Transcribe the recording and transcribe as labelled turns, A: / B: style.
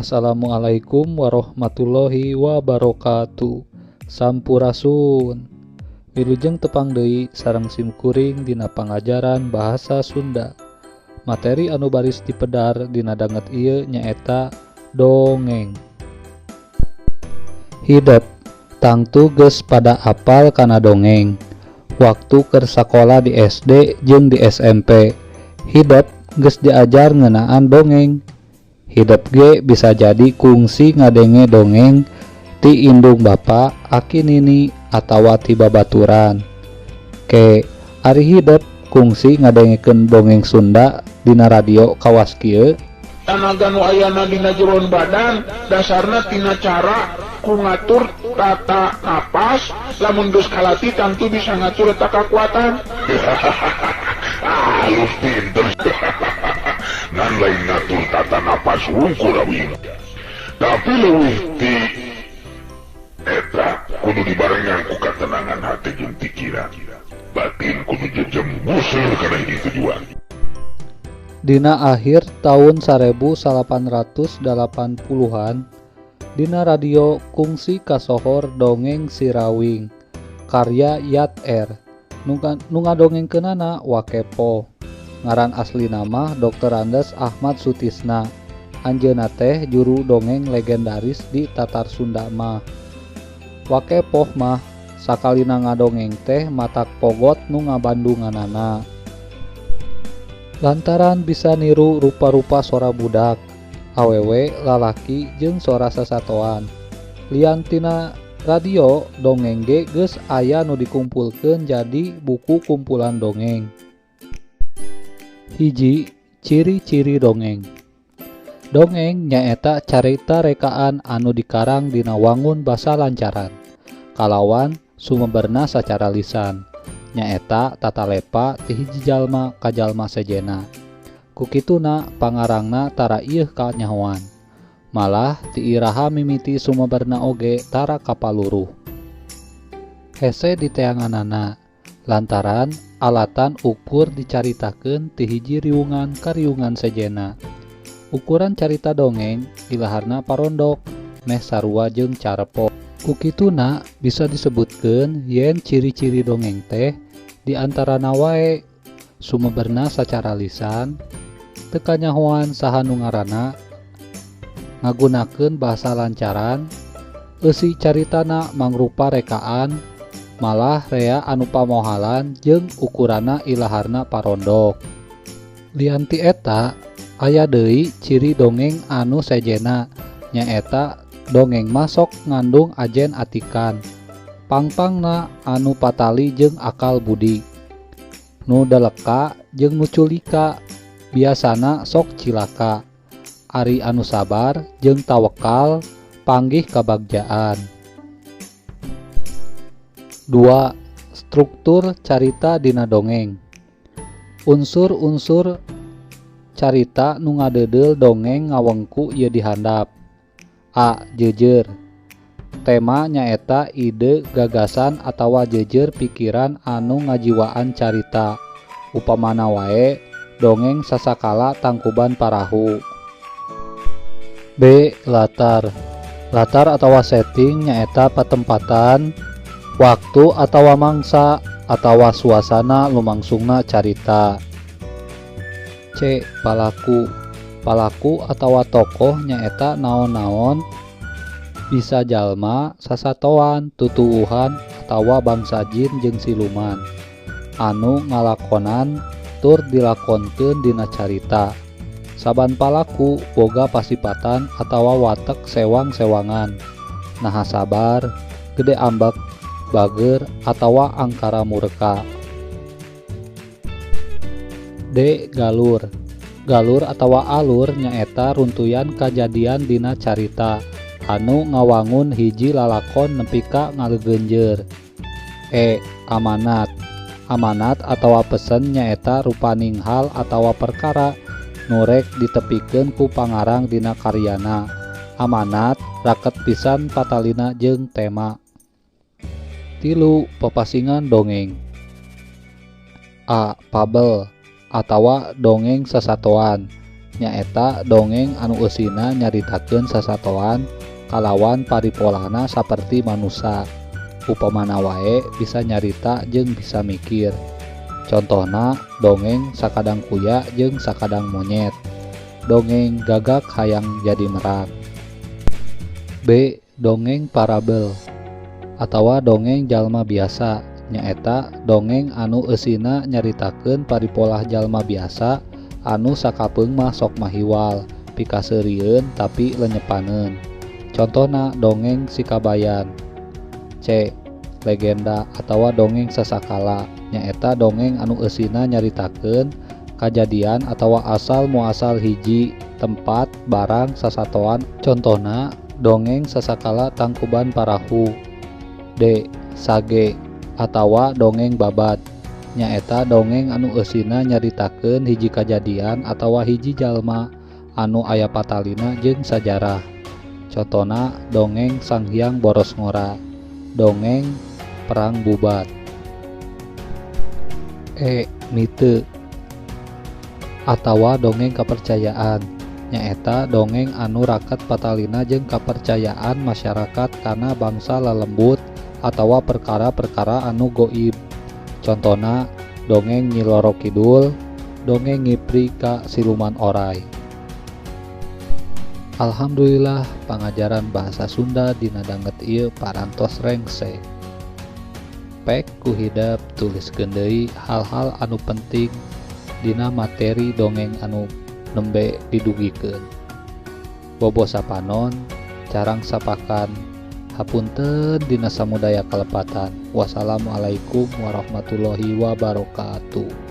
A: Assalamualaikum warahmatullahi wabarakatuh. Sampurasun. Wilujeng tepang deui sareng simkuring dina pangajaran bahasa Sunda. Materi anu baris dipedar dina danget ieu nyaeta dongeng. Hidep tangtu geus pada apal kana dongeng. Waktu keur sakola di SD jeung di SMP, hidep geus diajar ngeunaan dongeng. Hidep ge bisa jadi kungsi ngadenge dongeng ti indung bapa, aki nini, atawa ti babaturan. Ke ari hidep kungsi ngadengekeun dongeng Sunda dina radio kawas kieu.
B: Tanaga nu ayana dina jeroan badan dasarna tina cara ku ngatur tata napas, lamun geus kalatih tangtu bisa ngatur eta kakuatan.
C: Alus pinter. Ngan lain ngatur tata napas wungkul awi. Tapi leuwih ti eta kudu dibarengan ku katenangan hati jeung pikiran. Batin kudu jejem musir kana hiji tujuan.
A: Dina akhir tahun 1880-an, dina radio kungsi kasohor dongeng Sirawing karya Yat R. Nu ngadongengkeunana Wakepo. Ngaran asli nama Dr. Andes Ahmad Sutisna. Anjeunna teh juru dongeng legendaris di Tatar Sunda mah. Wakepoh mah sakalina ngadongeng teh matak pogot nu ngabandunganana. Lantaran bisa niru rupa-rupa sora budak, awewe, lalaki jeung sora sasatoan. Lian tina radio, dongeng ge geus aya nu dikumpulkeun jadi buku kumpulan dongeng. Hiji, ciri-ciri dongeng. Dongeng nyaeta carita rekaan anu dikarang dina wangun basa lancaran, kalawan sumeberna sacara lisan. Nyaeta tatalepa ti hiji jalma ka jalma sejenna. Ku kituna pangarangna tara ieuh kanyahoan. Malah ti iraha mimiti sumeberna oge tara kapaluruh. Hese diteanganana lantaran alatan ukur dicaritakeun ti hiji riungan ka riungan sejenna. Ukuran carita dongeng ilaharna parondok meh sarua jeung carepo. Ku kituna bisa disebutkeun yen ciri-ciri dongeng teh di antarana wae sumeberna sacara lisan, teu kanyahoan saha nu ngaranna, ngagunakeun bahasa lancaran, eusi caritana mangrupa rekaan, malah rea anu pamohalan jeung ukuranna ilaharna parondok. Lian ti eta aya deui ciri dongeng anu sejenna, nyaeta dongeng mah sok ngandung ajen atikan, pangpangna anu patali jeung akal budi, nu deleka jeung nu culika biasana sok cilaka, ari anu sabar jeung tawakal panggih kabagjaan. 2. Struktur carita dina dongeng. Unsur-unsur carita nu ngadeudeuh dongeng ngawengku ieu dihandap. A. Jejer. Tema nyaeta ide, gagasan atawa jejer pikiran anu ngajiwaan carita. Upamana wae dongeng sasakala Tangkuban Parahu. B. Latar. Latar atawa setting nyaeta patempatan, waktu atawa mangsa atawa suasana lumangsungna carita. C. Palaku. Palaku atawa tokoh nyaeta naon-naon bisa jalma, sasatoan, tutuwuhan atawa bangsa jin jeung siluman anu ngalakonan tur dilakonkeun dina carita. Saban palaku boga pasipatan atawa watek sewang-sewangan, naha sabar, gede ambek, bager atawa angkara murka. D. Galur. Galur atawa alur nyaeta runtuyan kajadian dina carita anu ngawangun hiji lalakon nepi ka ngalegenjeur. E. Amanat. Amanat atawa pesen nyaeta rupaning hal atawa perkara nu rek ditepikeun ku pangarang dina karyana. Amanat raket pisan patalina jeung tema. 3. Pepasingan dongeng. A. Fabel atawa dongeng sasatoan Nyaeta dongeng anu eusina nyaritakeun sasatoan kalawan paripolahna saperti manusa. Upamana wae bisa nyarita jeung bisa mikir. Contohna dongeng sakadang kuya jeung sakadang monyet. Dongeng gagak hayang jadi merak. B. Dongeng parabel atawa dongeng jalma biasa. Nyaeta dongeng anu eusina nyaritakeun paripolah jalma biasa anu sakapeung mah sok mahiwal, pikaseurieun tapi lenyepaneun. Contohna dongeng Si Kabayan. C. Legenda atawa dongeng sasakala. Nyaeta dongeng anu eusina nyaritakeun kajadian atawa asal muasal hiji tempat, barang, sasatoan. Contohna dongeng sasakala Tangkuban Parahu. D. Sage atawa dongeng babad. Nyaeta dongeng anu eusina nyaritakeun hiji kajadian atawa hiji jalma anu aya patalina jeung sajarah. Contona dongeng Sang Hyang Borosngora, dongeng Perang Bubat. E. Mite atawa dongeng kepercayaan. Nyaeta dongeng anu raket patalina jeung kepercayaan masyarakat kana bangsa lelembut atawa perkara-perkara anu goib. Contona dongeng Nyi Loro Kidul, dongeng Ngipri ka Siluman Oray. Alhamdulillah pangajaran bahasa Sunda dina danget ieu parantos rengse. Pek ku hidep tuliskeun deui hal-hal anu penting dina materi dongeng anu nembe didugikeun. Bobo sapanon, carang sapakan, hapunten dina samudaya kalepatan. Wassalamualaikum warahmatullahi wabarakatuh.